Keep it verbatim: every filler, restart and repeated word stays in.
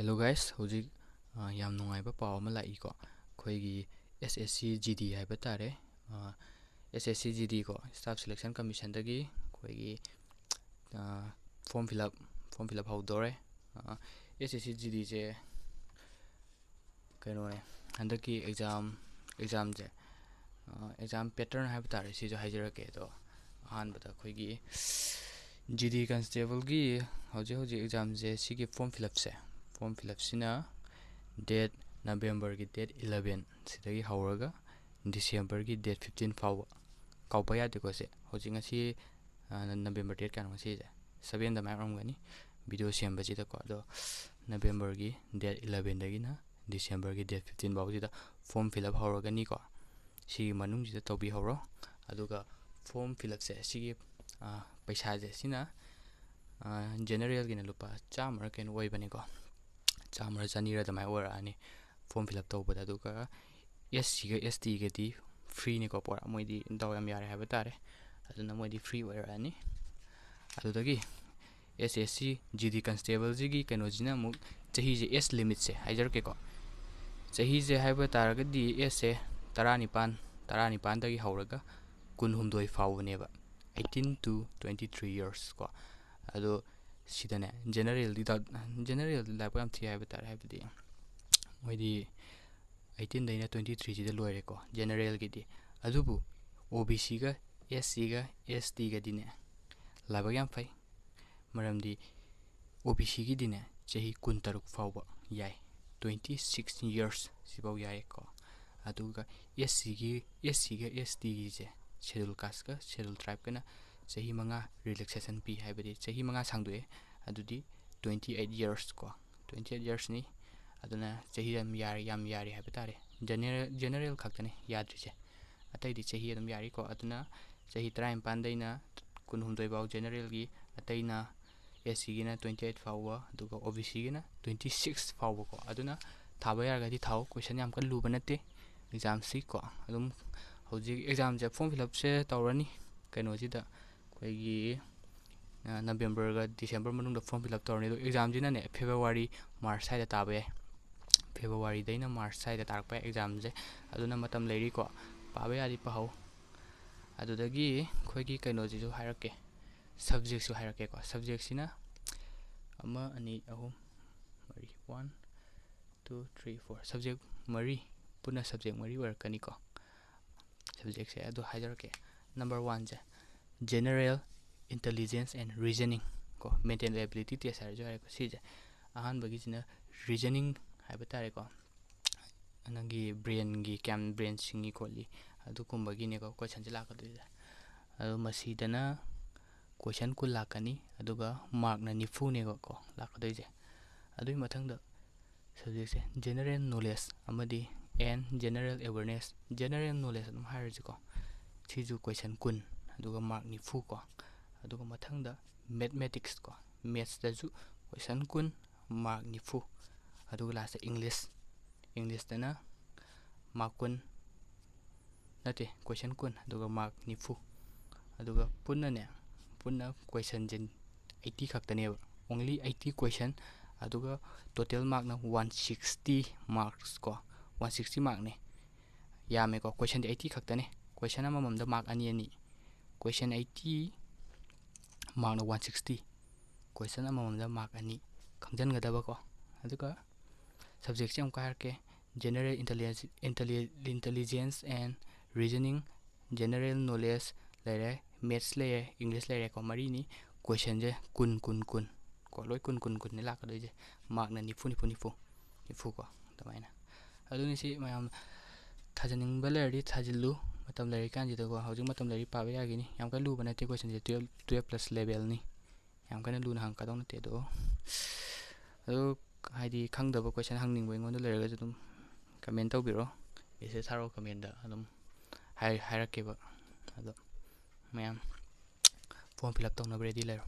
Hello guys, ꯍꯧꯖꯤꯛ ꯑ, ꯌꯥꯝ ꯅꯨꯡꯉꯥꯏꯕ ꯄꯥꯎ ꯑꯃ ꯂꯥꯛꯏꯀꯣ꯫ ꯑꯩꯈꯣꯏꯒꯤ S S C G D ꯍꯥꯏꯕ ꯇꯥꯔꯦ, S S C G D ꯀꯣ, Staff Selection Commissionꯗꯒꯤ ꯑꯩꯈꯣꯏꯒꯤ form fill up form fill up ꯍꯧꯗꯣꯔꯦ꯫ S S C G Dꯁꯦ ꯀꯩꯅꯣꯅꯦ, ꯍꯟꯗꯛꯀꯤ exam examꯁꯦ, exam pattern ꯍꯥꯏꯕ ꯇꯥꯔꯦ, ꯁꯤꯁꯨ ꯍꯥꯏꯖꯔꯛꯀꯦ꯫ ꯑꯗꯣ ꯑꯍꯥꯟꯕꯗ ꯑꯩꯈꯣꯏꯒꯤ G D Constableꯒꯤ ꯍꯧꯖꯤꯛ ꯍꯧꯖꯤꯛ examꯁꯦ, ꯁꯤꯒꯤ form fill upꯁꯦ, form fill upꯁꯤꯅ date, Novemberꯒꯤ date eleven ꯁꯤꯗꯒꯤ ꯍꯧꯔꯒ Decemberꯒꯤ date fifteen ꯐꯥꯎꯕ꯫ ꯀꯥꯎꯕ ꯌꯥꯗꯦꯀꯣ ꯁꯦ꯫ ꯍꯧꯖꯤꯛ ꯉꯁꯤ November date ꯀꯌꯥꯅꯣ ꯉꯁꯤꯁꯦ? Sevenꯗ ꯃꯌꯥꯝ ꯑꯣꯏꯔꯝꯒꯅꯤ video ꯁꯦꯝꯕꯁꯤꯗꯀꯣ꯫ ꯑꯗꯣ Novemberꯒꯤ date elevenꯗꯒꯤꯅ Decemberꯒꯤ date fifteen ꯐꯥꯎꯁꯤꯗ form fill up ꯍꯧꯔꯒꯅꯤꯀꯣ꯫ ꯁꯤꯒꯤ ꯃꯅꯨꯡꯁꯤꯗ ꯇꯧꯕꯤꯍꯧꯔꯣ꯫ ꯑꯗꯨꯒ form fill upꯁꯦ, ꯁꯤꯒꯤ ꯄꯩꯁꯥꯁꯦ, ꯁꯤꯅ Generalꯒꯤꯅ ꯂꯨꯄꯥ ꯆꯥꯝꯃꯔ ꯀꯩꯅꯣ ꯑꯣꯏꯕꯅꯤꯀꯣ꯫ ꯆꯥꯝꯃꯔ ꯆꯅꯤꯔ ꯑꯗꯨꯃꯥꯏꯅ ꯑꯣꯏꯔꯛꯑꯅꯤ form fill up ꯇꯧꯕꯗ꯫ ꯑꯗꯨꯒ S Cꯒ S Tꯒꯗꯤ freeꯅꯤꯀꯣ, ꯄꯨꯔꯥ ꯃꯣꯏꯗꯤ ꯗꯥꯎ ꯌꯥꯝ ꯌꯥꯔꯦ ꯍꯥꯏꯕ ꯇꯥꯔꯦ꯫ ꯑꯗꯨꯅ ꯃꯣꯏꯗꯤ free ꯑꯣꯏꯔꯛꯑꯅꯤ꯫ ꯑꯗꯨꯗꯒꯤ S S C G D Constableꯁꯤꯒꯤ ꯀꯩꯅꯣꯁꯤꯅ ꯑꯃꯨꯛ ꯆꯍꯤꯁꯦ, age limitꯁꯦ ꯍꯥꯏꯖꯔꯛꯀꯦꯀꯣ꯫ ꯆꯍꯤꯁꯦ ꯍꯥꯏꯕ ꯇꯥꯔꯒꯗꯤ ageꯁꯦ ꯇꯔꯥꯅꯤꯄꯥꯟ, ꯇꯔꯥꯅꯤꯄꯥꯟꯗꯒꯤ ꯍꯧꯔꯒ ꯀꯨꯟꯍꯨꯝꯗꯣꯏ ꯐꯥꯎꯕꯅꯦꯕ, eighteen to twenty three years ꯀꯣ꯫ ꯑꯗꯣ ꯁꯤꯗꯅꯦ, Generalꯗꯤ ꯗꯥꯎ Generalꯗꯤ ꯂꯥꯏꯕꯛ ꯌꯥꯝ ꯊꯤ ꯍꯥꯏꯕ ꯇꯥꯔꯦ, ꯍꯥꯏꯕꯗꯤ ꯃꯣꯏꯗꯤ eighteenꯗꯩꯅ twenty threeꯁꯤꯗ ꯂꯣꯏꯔꯦꯀꯣ Generalꯒꯤꯗꯤ꯫ ꯑꯗꯨꯕꯨ OBCꯒ SCꯒ STꯒꯗꯤꯅꯦ ꯂꯥꯏꯕꯛ ꯌꯥꯝ ꯐꯩ, ꯃꯔꯝꯗꯤ OBCꯒꯤꯗꯤꯅꯦ ꯆꯍꯤ ꯀꯨꯟꯇꯔꯨꯛ ꯐꯥꯎꯕ ꯌꯥꯏ, twenty six years ꯁꯤꯐꯥꯎ ꯌꯥꯏꯀꯣ꯫ ꯑꯗꯨꯒ SCꯒꯤ SCꯒ STꯒꯤꯁꯦ Scheduled Casteꯀ Scheduled Tribeꯀꯅ ꯆꯍꯤ ꯃꯉꯥ relaxation ꯄꯤ, ꯍꯥꯏꯕꯗꯤ ꯆꯍꯤ ꯃꯉꯥ ꯁꯥꯡꯗꯣꯛꯑꯦ꯫ ꯑꯗꯨꯗꯤ twenty eight years ꯀꯣ, twenty eight yearsꯅꯤ꯫ ꯑꯗꯨꯅ ꯆꯍꯤ ꯌꯥꯝ ꯌꯥꯔꯤ, ꯌꯥꯝ ꯌꯥꯔꯤ ꯍꯥꯏꯕ ꯇꯥꯔꯦ꯫ General General ꯈꯛꯇꯅꯤ ꯌꯥꯗ꯭ꯔꯤꯁꯦ, ꯑꯇꯩꯗꯤ ꯆꯍꯤ ꯑꯗꯨꯝ ꯌꯥꯔꯤꯀꯣ꯫ ꯑꯗꯨꯅ ꯆꯍꯤ ꯇꯔꯥꯅꯤꯄꯥꯟꯗꯩꯅ ꯀꯨꯟꯍꯨꯝꯗꯣꯏ ꯐꯥꯎ Generalꯒꯤ, ꯑꯇꯩꯅ SCꯒꯤꯅ twenty eight ꯐꯥꯎꯕ, ꯑꯗꯨꯒ OBCꯒꯤꯅ twenty six ꯐꯥꯎꯕꯀꯣ꯫ ꯑꯗꯨꯅ ꯊꯥꯕ ꯌꯥꯔꯒꯗꯤ ꯊꯥꯎ, question ꯌꯥꯝ ꯀꯟꯅ ꯂꯨꯕ ꯅꯠꯇꯦ examꯁꯤ ꯀꯣ꯫ ꯑꯗꯨꯝ ꯍꯧꯖꯤꯛ examꯁꯦ, form fill upꯁꯦ ꯇꯧꯔꯅꯤ ꯀꯩꯅꯣꯁꯤꯗ, ꯑꯩꯈꯣꯏꯒꯤ ꯅꯕꯦꯝꯕꯔꯒ ꯗꯤꯁꯦꯝꯕꯔ ꯃꯅꯨꯡꯗ ꯐꯣꯔꯝ ꯐꯤꯜ ꯑꯞ ꯇꯧꯔꯅꯤ꯫ ꯑꯗꯣ ꯑꯦꯛꯖꯥꯝꯁꯤꯅꯅꯦ ꯐꯦꯕ꯭ꯔꯨꯋꯥꯔꯤ, ꯃꯥꯔꯆ ꯁ꯭ꯋꯥꯏꯗ ꯇꯥꯕ ꯌꯥꯏ꯫ ꯐꯦꯕ꯭ꯔꯨꯋꯥꯔꯤꯗꯩꯅ ꯃꯥꯔꯆ ꯁ꯭ꯋꯥꯏꯗ ꯇꯥꯔꯛꯄ ꯌꯥꯏ ꯑꯦꯛꯖꯥꯝꯁꯦ꯫ ꯑꯗꯨꯅ ꯃꯇꯝ ꯂꯩꯔꯤꯀꯣ, ꯄꯥꯕ ꯌꯥꯔꯗꯤ ꯄꯥꯍꯧ꯫ ꯑꯗꯨꯗꯒꯤ ꯑꯩꯈꯣꯏꯒꯤ ꯀꯩꯅꯣꯁꯤꯁꯨ ꯍꯥꯏꯔꯛꯀꯦ, ꯁꯕꯖꯦꯛꯁꯨ ꯍꯥꯏꯔꯛꯀꯦꯀꯣ꯫ ꯁꯕꯖꯦꯛꯁꯤꯅ ꯑꯃ, ꯑꯅꯤ, ꯑꯍꯨꯝ, ꯃꯔꯤ, one, two, three, four, subject ꯃꯔꯤ, ꯄꯨꯟꯅ ꯁꯕꯖꯦꯛ ꯃꯔꯤ ꯑꯣꯏꯔꯛꯀꯅꯤꯀꯣ꯫ ꯁꯕꯖꯦꯛꯁꯦ ꯑꯗꯨ ꯍꯥꯏꯖꯔꯛꯀꯦ꯫ ꯅꯝꯕꯔ ꯋꯥꯟꯁꯦ General Intelligence and Reasoning ꯀꯣ, Mental Ability Test ꯍꯥꯏꯔꯁꯨ ꯌꯥꯔꯦꯀꯣ꯫ ꯁꯤꯁꯦ ꯑꯍꯥꯟꯕꯒꯤꯁꯤꯅ reasoning ꯍꯥꯏꯕ ꯇꯥꯔꯦꯀꯣ, ꯅꯪꯒꯤ ꯕ꯭ꯔꯦꯟꯒꯤ ꯀꯌꯥꯝ ꯕ꯭ꯔꯦꯟ ꯁꯤꯡꯉꯤ ꯈꯣꯠꯂꯤ ꯑꯗꯨꯒꯨꯝꯕꯒꯤꯅꯦꯀꯣ ꯀꯣꯏꯁꯟꯁꯦ ꯂꯥꯛꯀꯗꯣꯏꯁꯦ꯫ ꯑꯗꯣ ꯃꯁꯤꯗꯅ ꯀꯣꯏꯁꯟ ꯀꯨꯟ ꯂꯥꯛꯀꯅꯤ, ꯑꯗꯨꯒ ꯃꯥꯔꯛꯅ ꯅꯤꯐꯨꯅꯦꯕꯀꯣ ꯂꯥꯛꯀꯗꯣꯏꯁꯦ꯫ ꯑꯗꯨꯒꯤ ꯃꯊꯪꯗ ꯁꯕꯖꯦꯛꯁꯦ General Knowledge ꯑꯃꯗꯤ and General Awareness, General Knowledge ꯑꯗꯨꯝ ꯍꯥꯏꯔꯁꯤꯀꯣ꯫ ꯁꯤꯁꯨ ꯀꯣꯏꯁꯟ ꯀꯨꯟ, ꯑꯗꯨꯒ ꯃꯥꯔꯛ ꯅꯤꯐꯨ ꯀꯣ꯫ ꯑꯗꯨꯒ ꯃꯊꯪꯗ Mathematics ꯀꯣ, ꯃꯦꯠꯁꯇꯁꯨ ꯀꯣꯏꯁꯟ ꯀꯨꯟ, ꯃꯥꯔꯛ ꯅꯤꯐꯨ꯫ ꯑꯗꯨꯒ ꯂꯥꯁꯇ English, ꯏꯪꯂꯤꯁꯇꯅ ꯃꯥꯔꯛ ꯀꯨꯟ, ꯅꯠꯇꯦ, ꯀꯣꯏꯁꯟ ꯀꯨꯟ ꯑꯗꯨꯒ ꯃꯥꯔꯛ ꯅꯤꯐꯨ꯫ ꯑꯗꯨꯒ ꯄꯨꯟꯅꯅꯦ, ꯄꯨꯟꯅ ꯀꯣꯏꯁꯟꯁꯦ ꯑꯩꯠꯇꯤ ꯈꯛꯇꯅꯦꯕ, only eighty question꯫ ꯑꯗꯨꯒ total ꯃꯥꯔꯛꯅ ꯋꯥꯟ ꯁꯤꯛꯁꯇꯤ ꯃꯥꯔꯛꯁ ꯀꯣ, ꯋꯥꯟ ꯁꯤꯛꯁꯇꯤ ꯃꯥꯔꯛꯅꯦ꯫ ꯌꯥꯝꯃꯦꯀꯣ, ꯀꯣꯏꯁꯟꯗꯤ ꯑꯩꯠꯇꯤ ꯈꯛꯇꯅꯦ꯫ ꯀꯣꯏꯁꯟ ꯑꯃꯃꯝꯗ ꯃꯥꯔꯛ ꯑꯅꯤ ꯑꯅꯤ, ꯀꯣꯏꯁꯟ ꯑꯩꯠꯇꯤ, ꯃꯥꯔꯛꯅ ꯋꯥꯟ ꯁꯤꯛꯁꯇꯤ꯫ ꯀꯣꯏꯁꯟ ꯑꯃꯃꯝꯗ ꯃꯥꯔꯛ ꯑꯅꯤ, ꯈꯪꯖꯤꯟꯒꯗꯕꯀꯣ꯫ ꯑꯗꯨꯒ ꯁꯕꯖꯦꯛꯁꯦ ꯑꯃꯨꯛꯀ ꯍꯥꯏꯔꯛꯀꯦ꯫ General Intelligence, Intelli-, Intelligence and Reasoning, General Knowledge ꯂꯩꯔꯦ, ꯃꯦꯠꯁ ꯂꯩꯔꯦ, ꯏꯪꯂꯤꯁ ꯂꯩꯔꯦꯀꯣ, ꯃꯔꯤꯅꯤ꯫ ꯀꯣꯏꯁꯟꯁꯦ ꯀꯨꯟ, ꯀꯨꯟ, ꯀꯨꯟ ꯀꯣ, ꯂꯣꯏ ꯀꯨꯟ, ꯀꯨꯟ, ꯀꯨꯟꯅꯤ ꯂꯥꯛꯀꯗꯣꯏꯁꯦ꯫ ꯃꯥꯔꯛꯅ ꯅꯤꯐꯨ, ꯅꯤꯐꯨ, ꯅꯤꯐꯨ, ꯅꯤꯐꯨ ꯀꯣ, ꯑꯗꯨꯃꯥꯏꯅ꯫ ꯑꯗꯨꯅꯤ, ꯁꯤ ꯃꯌꯥꯝ ꯊꯥꯖꯅꯤꯡꯕ ꯂꯩꯔꯗꯤ ꯊꯥꯖꯤꯜꯂꯨ, ꯃꯇꯝ ꯂꯩꯔꯤꯀꯥꯟꯁꯤꯗꯀꯣ꯫ ꯍꯧꯖꯤꯛ ꯃꯇꯝ ꯂꯩꯔꯤ, ꯄꯥꯕ ꯌꯥꯒꯤꯅꯤ꯫ ꯌꯥꯝ ꯀꯟꯅ ꯂꯨꯕ ꯅꯠꯇꯦ ꯀꯣꯏꯁꯟꯁꯦ, twelve, twelve plus levelꯅꯤ꯫ ꯌꯥꯝ ꯀꯟꯅ ꯂꯨꯅ ꯍꯪꯉꯛꯀꯗꯧ ꯅꯠꯇꯦ꯫ ꯑꯗꯣ, ꯑꯗꯣ ꯍꯥꯏꯗꯤ ꯈꯪꯗꯕ ꯀꯣꯏꯁꯟ ꯍꯪꯅꯤꯡꯕ ꯑꯩꯉꯣꯟꯗ ꯂꯩꯔꯒꯁꯨ ꯑꯗꯨꯝ ꯀꯃꯦꯟ ꯇꯧꯕꯤꯔꯛꯑꯣ, ꯃꯦꯁꯦꯖ ꯊꯥꯔꯛꯑꯣ ꯀꯃꯦꯟꯗ, ꯑꯗꯨꯝ ꯍꯥꯏ-, ꯍꯥꯏꯔꯛꯀꯦꯕ꯫ ꯑꯗꯣ ꯃꯌꯥꯝ ꯐꯣꯔꯝ ꯐꯤꯜ ꯑꯞ ꯇꯧꯅꯕ ꯔꯦꯗꯤ ꯂꯩꯔꯣ꯫